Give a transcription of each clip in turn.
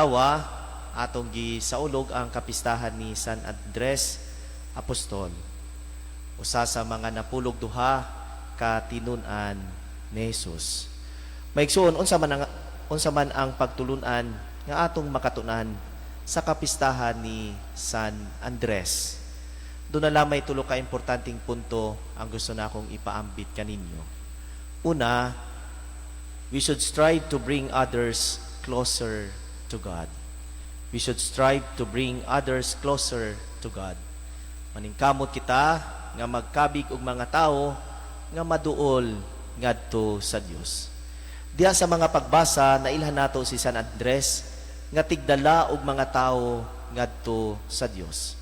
Adlaw, atong gisaulog ang kapistahan ni San Andres Apostol, usa sa mga 12 ka tinun-an ni Jesus. Maigsuon, unsa man ang pagtulunan nga atong makatunan sa kapistahan ni San Andres? Duna lamay tulo ka importanteng punto ang gusto na akong ipaambit kaninyo. Una, we should strive to bring others closer to God. We should strive to bring others closer to God. Maningkamot kita nga magkabig og mga tawo nga maduol ngadto sa Dios. Diha sa mga pagbasa, nailhan nato si San Andres nga tigdala og mga tawo ngadto sa Dios.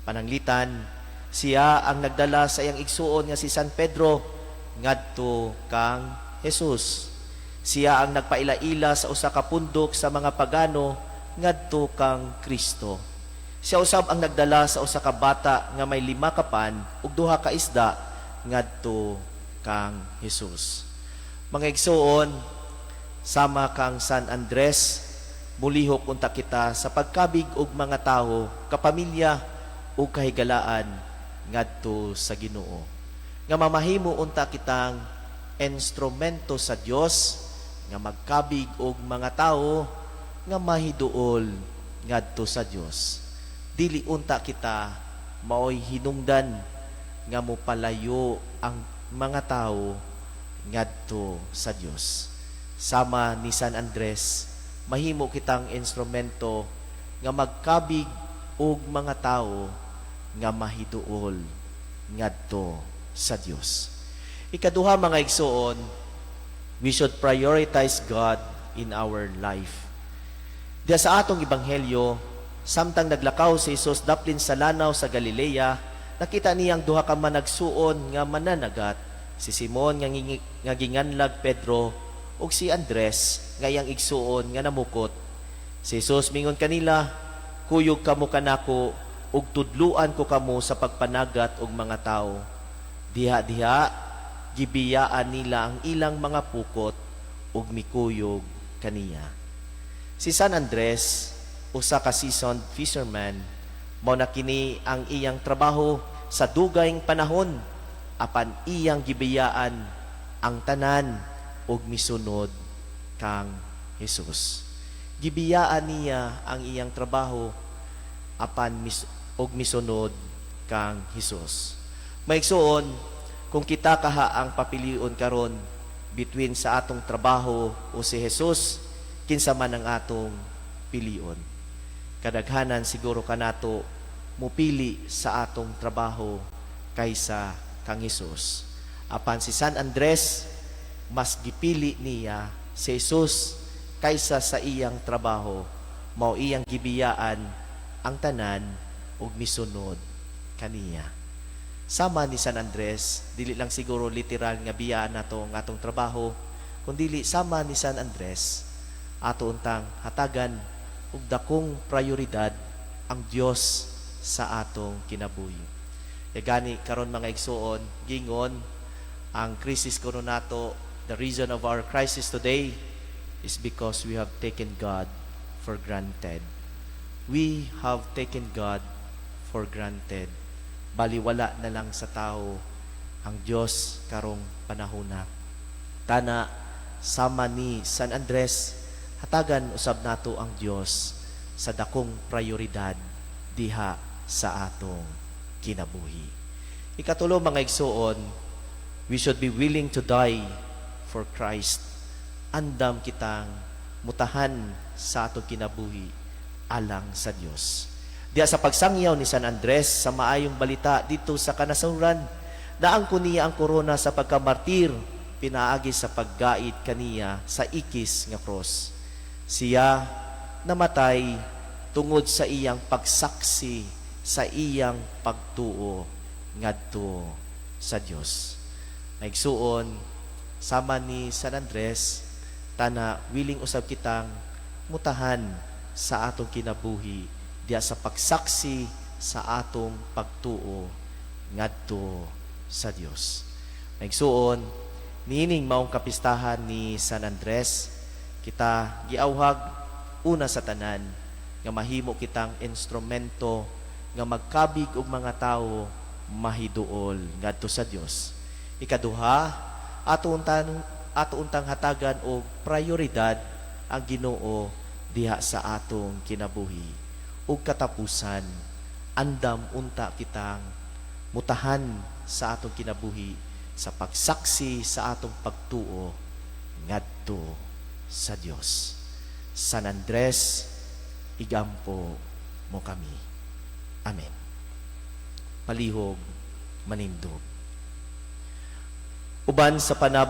Pananglitan, siya ang nagdala sa iyang igsuon nga si San Pedro ngadto kang Jesus. Siya ang nagpaila-ila sa usa ka pundok sa mga pagano ngadto kang Kristo. Siya usab ang nagdala sa usa ka bata nga may lima ka pan ug duha ka isda ngadto kang Jesus. Mga igsuon, sama kang San Andres, mulihok unta kita sa pagkabig og mga tawo, kapamilya ug kahigalaan ngadto sa Ginoo. Nga mamahimo unta kitang instrumento sa Dios nga magkabig og mga tawo nga mahiduol ngadto sa Dios. Dili unta kita maoy hinungdan nga mopalayo ang mga tawo ngadto sa Dios. Sama ni San Andres, mahimo kitang instrumento nga magkabig og mga tawo nga mahiduol ngadto sa Dios. Ikaduha, mga igsuon, we should prioritize God in our life. Diha sa atong ebanghelyo, samtang naglakaw si Jesus daplin sa lanaw sa Galilea, nakita niya ang duha ka managsuon nga mananagat, si Simon nga ginganlag Pedro ug si Andres nga iyang igsuon nga namukot. Si Jesus mingon kanila, "Kuyog kamo kanako ug tudluan ko kamo sa pagpanagat og mga tawo." Diha-diha gibiyaan nila ang ilang mga pukot ug mikuyog kaniya. Si San Andres, usa ka seasoned fisherman, mao na kini ang iyang trabaho sa dugayng panahon, apan iyang gibiyaan ang tanan ug misunod kang Jesus. Gibiyaan niya ang iyang trabaho apan ug misunod kang Jesus. Maigsuon, kung kita kaha ang papilion karon between sa atong trabaho o si Jesus, kinsa man ang atong pilion? Kadaghanan siguro kanato mupili sa atong trabaho kaysa kang Jesus. Apan si San Andres, mas gipili niya si Jesus kaysa sa iyang trabaho, mao iyang gibiyaan ang tanan ug misunod kaniya. Sama ni San Andres, dili lang siguro literal nga biyaan nato ang atong trabaho, kundili sama ni San Andres, ato untang hatagan og dakong prioridad ang Dios sa atong kinabuhi. Kaya gani karon, mga igsuon, gingon ang crisis kuno nato, the reason of our crisis today is because we have taken God for granted. We have taken God for granted. Baliwala na lang sa tao ang Diyos karong panahona. Tana, sama ni San Andres, hatagan usab nato ang Dios sa dakong prioridad diha sa atong kinabuhi. Ikatulo, mga igsuon, we should be willing to die for Christ. Andam kitang mutahan sa atong kinabuhi alang sa Dios. Diha sa pagsangyaw ni San Andres sa maayong balita dito sa kanasuran, naangkon niya ang korona sa pagkamartir pinaagi sa paggait kaniya sa ikis nga cross. Siya namatay tungod sa iyang pagsaksi sa iyang pagtuo ngadto sa Dios. Maigsuon, sama ni San Andres, tana willing usab kitang mutahan sa atong kinabuhi diha sa pagsaksi sa atong pagtuo ngadto sa Dios. Maigsuon, niining maong kapistahan ni San Andres, kita giawhag Una sa tanan, nga mahimo kitang instrumento nga magkabig og mga tawo mahiduol ngadto sa Dios. Ikaduha, ato untang hatagan og prioridad ang Ginoo diha sa atong kinabuhi. Ug katapusan, andam unta kitang mutahan sa atong kinabuhi sa pagsaksi sa atong pagtuo ngadto sa Dios. San Andres, igampo mo kami. Amen. Palihog manindog. Uban sa panab